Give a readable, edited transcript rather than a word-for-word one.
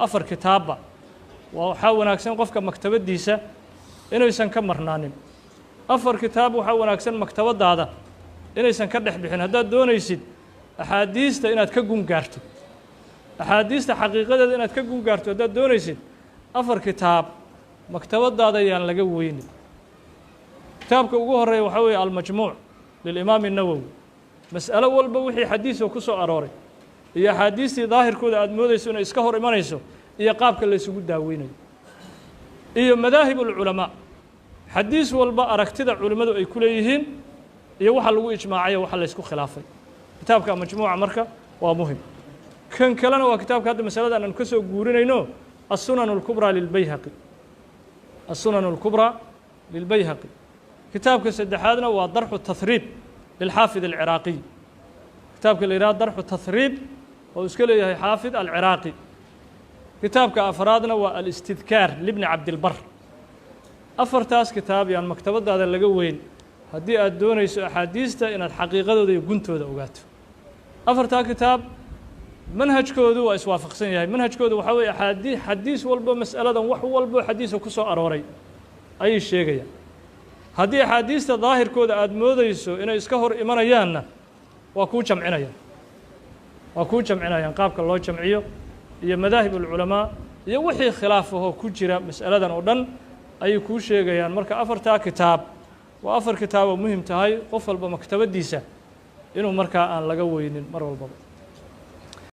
Afar kitaabba waxaa wanaagsan qofka maktabaddiisa inaysan ka marnaanin. Afar kitaab waxaa wanaagsan maktabadaada inaysan ka dhex bixin haddaad doonaysid axaadiista inaad ka gun gaarto, axaadiista xaqiiqadeeda inaad ka gun gaarto haddaad doonaysid, afar kitaab maktabadaada yaan laga weynin. Kitaabka ugu horeeya waxaa weeye Almajmuuc lilimaam الnawowi. Mas'alo walba wixii xadiisoo ku soo arooray iyo axaadiistii daahirkooda aada moodayso inay iska hor imanayso iyo qaabka la isugu daaweynayo iyo madaahib ulculamaa, xadiis walba aragtida culimmadu ay ku leeyihiin iyo waxa lagu ijmaacayo, waxa la ysku khilaafay. Kitaabka majmuuca marka waa muhim. Kan kalena waa kitaabka hadda masaladan aanu ka soo guurinayno, Assunan اlkubraa lilbayhaqi, Assunan اlkubraa lilbayhaqi. Kitaabka saddexaadna waa Darxu Tahriib lilxaafid alciraaqiy, kitaabka la yidhaha Darxu Tahriib oo iska leeyahay Xaafid alciraaqi. Kitaabka afraadna waa Alistidkaar libni Cabdilbar. Afartaas kitaab yaan maktabadaada laga weyn haddii aad doonayso axaadiista inaad xaqiiqadooda iyo guntooda ogaato. Afartaa kitaab manhajkoodu waa iswaafaqsan yahay. Manhajkoodu waxaa weeye xadiis walbo mas'aladan wax walbo xadiisa ku soo arooray ayay sheegayaan. Haddii axaadiista daahirkooda aada moodayso inay iska hor imanayaanna, waa kuu jamcinayaan, waa kuu jamcinayaan qaabka loo jamciyo iyo madaahib ulculamaa iyo wixii khilaaf ahoo ku jira mas'aladan oo dhan ayay kuu sheegayaan. Marka afartaa kitaab waa afar kitaab oo muhim tahay qof walba maktabaddiisa inuu markaa aan laga weynin mar walbaba.